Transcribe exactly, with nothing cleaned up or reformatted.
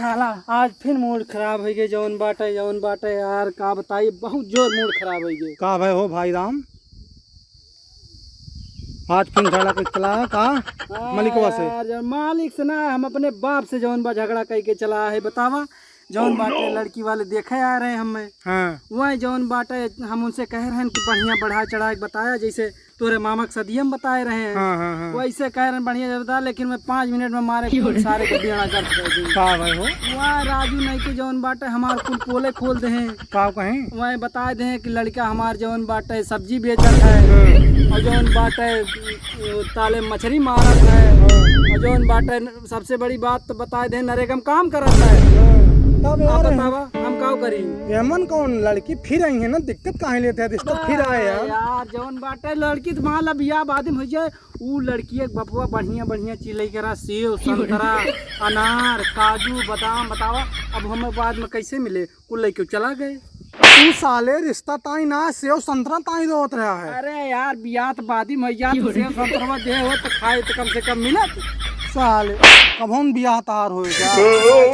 साला, आज फिर मूड खराब होइ गए, जौन बाटे, जौन बाटे यार, का बताई, बहुत जोर मूड खराब होइ गए। का भय हो भाई राम, आज फिर झगड़ा कइ के चला है का? हाँ मलिकवा से? यार, जौन मालिक से ना, हम अपने बाप से जौन बा झगड़ा कइ के चला है, बतावा। जौन बाटे लड़की वाले देखे आ रहे हमें। हाँ। वह जौन बाटे, हम उनसे कहे रहेन कि बढ़िया बढ़ा चढ़ा के बताया, जैसे तोरे मामा के सदिया में बताए रहे हैं। हाँ, हाँ, हाँ। वैसे कहे रहेन बढ़िया से बता, लेकिन मैं पाँच मिनट में मारे खूब सारे के बेड़ा गर्क कर दी। का भाई हो? वह राजू नहीं के जौन बाटे हमार कुल पोले खोल दे हैं। का कहें? वह बताए दे हैं कि लड़का हमार जौन बाटे सब्जी बेचत है। हाँ। और जौन बाटे ताले मछरी मारत है। हाँ। और जौन बाटे सबसे बड़ी बात तो बताए दे, नरेगा में काम करत है। हाँ, तब अब यार बतावा, हम का करी? एमन कौन लड़की फिर आई है ना, दिक्कत काहे लेते हैं, रिश्ता फिर आए यार। यार, जौन बाटे लड़की तो मान ला बियाह बाद में हो जाए, ऊ लड़की एक बपुआ बढ़िया बढ़िया चीज लेके रहा, सेव, संतरा, अनार, काजू, बादाम, बतावा, अब हमें बाद में कैसे मिले? कुल लेके चला गए। तू साले रिश्ता ताई ना, सेव संतरा ताई रोत रहा है। अरे यार, बियाह तो बादी में यार, तू सेव संतरा दे हो तो खाए तो कम से कम मिलत। साले, कब हम बियाह तार होएगा?